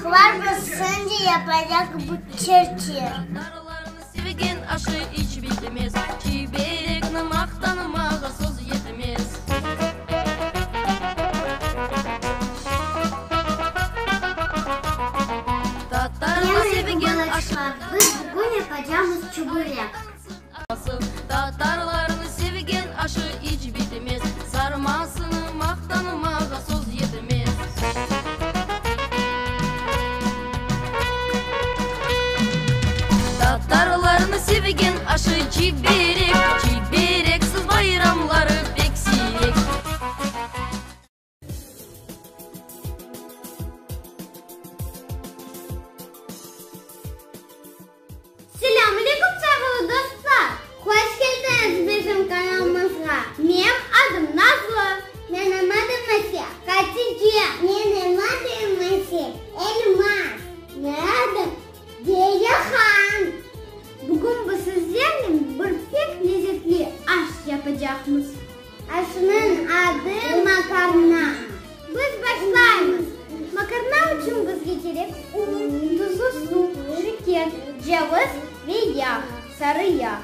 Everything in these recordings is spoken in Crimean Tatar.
Parmaqlar pişsince yapacaq bu çır-çır. Balaçıqlar, biz bugün yapacamız çuburek. Selâm aleyküm sayğılı dostlar! Hoş keldiñiz bizim kanalımızğa! Menim adım Nazlı. Menim adım ise Hatice. Menim adım ise Elmaz. Menim adım Geyehan. Bugün biz sizlernen bir pek lezetli aş yapacaqmız. Aşnıñ adı makarna. Biz başlaymız. Makarna içün bizge kerek un, tuzlu suv, şeker, ceviz ve yağ, sarı yağ.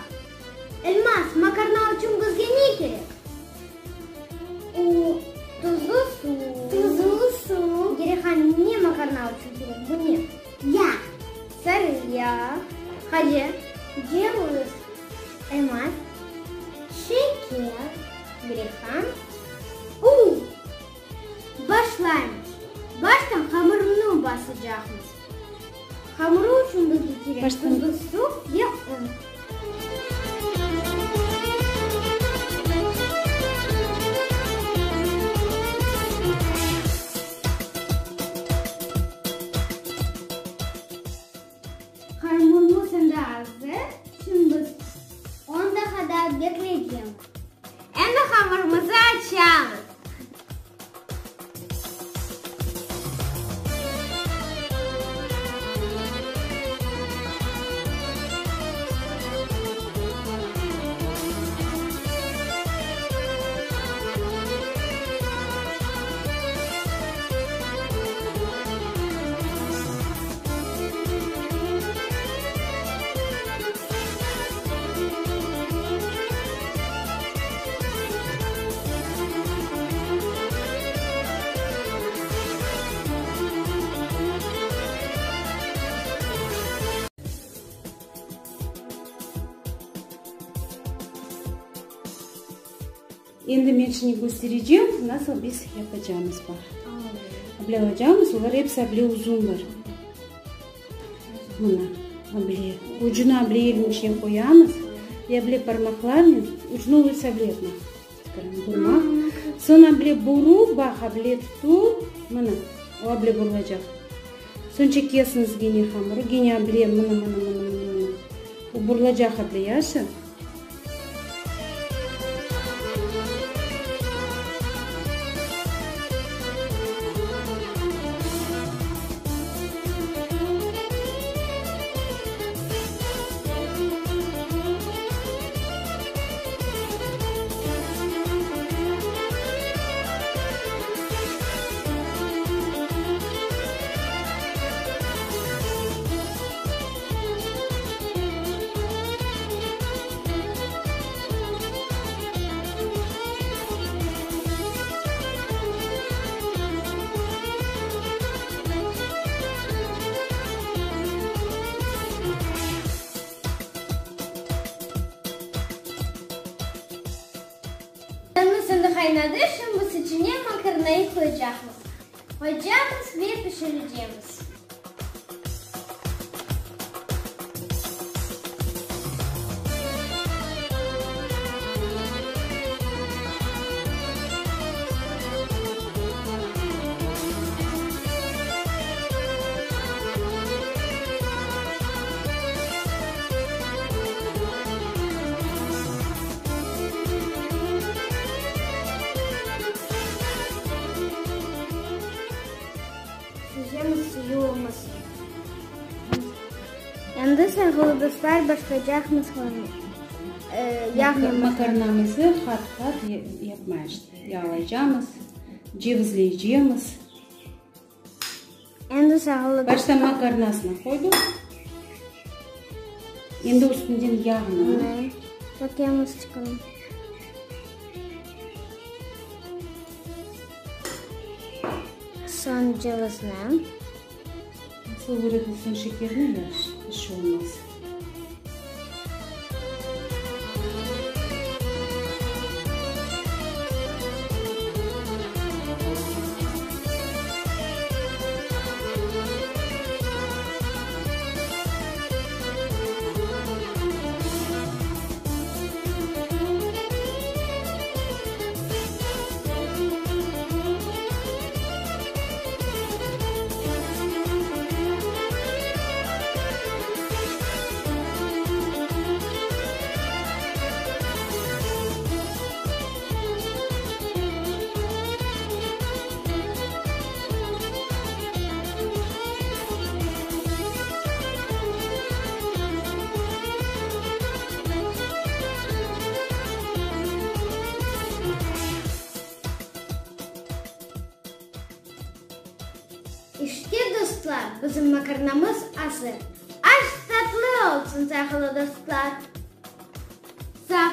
Elmaz, makarna içün bizge ne kerek? Un, tuzlu suv. Tuzlu suv. Gerihan, ne makarna içün kerek? Bu ne? Yağ. Sarı yağ. Hadi, ceviz. Elmaz. Şeker, Gerihan, un. Başlaymız. Baştan hamırnı basacaqmız. Hamırı içün bizge kerek tuzlu suv ve un. Hamurımız endi azır, şimdi biz on daqqa daa bekleycemiz. Endi hamurımızı açamız. Endi men şimdi kösterecem, nasıl biz yapacamız, baq. Able alacamız, olar episi able uzunlar. Mına, able. Ucunı able elniñ içine qoyamız ve able parmaqlarnen ucunı olusa able yapmaq. Burmaq. Soñ able burup, baq, able tutup, mına, o able burulacaq. Soñ çekesiñiz gene hamırı, gene able, mına, mına, mına, mına, mına. O burulacaq able, yaşı? Yağımız endi qaynadı, şimdi biz içine makarnayı qoyacaqmız. Qoyacaqmız ve pişirecemiz. Süzemiz suyu olmasın. Endi, sayğılı dostlar, başlaycaqmız yağlı Makarnamızı qat-qat yapmaya işte. Yağlaycamız, cevizleycemiz. Endi sağlı. Başta makarnasını qoydıq. Endi üstünden yağnı. Tökemiz çıqın. Soñ cevizni. Nasıl öğretilsin şekerni yaş, iş olmaz. İşte, dostlar, bizim makarnamız azır. Aş tatlı olsun, sayğılı dostlar! Sağ.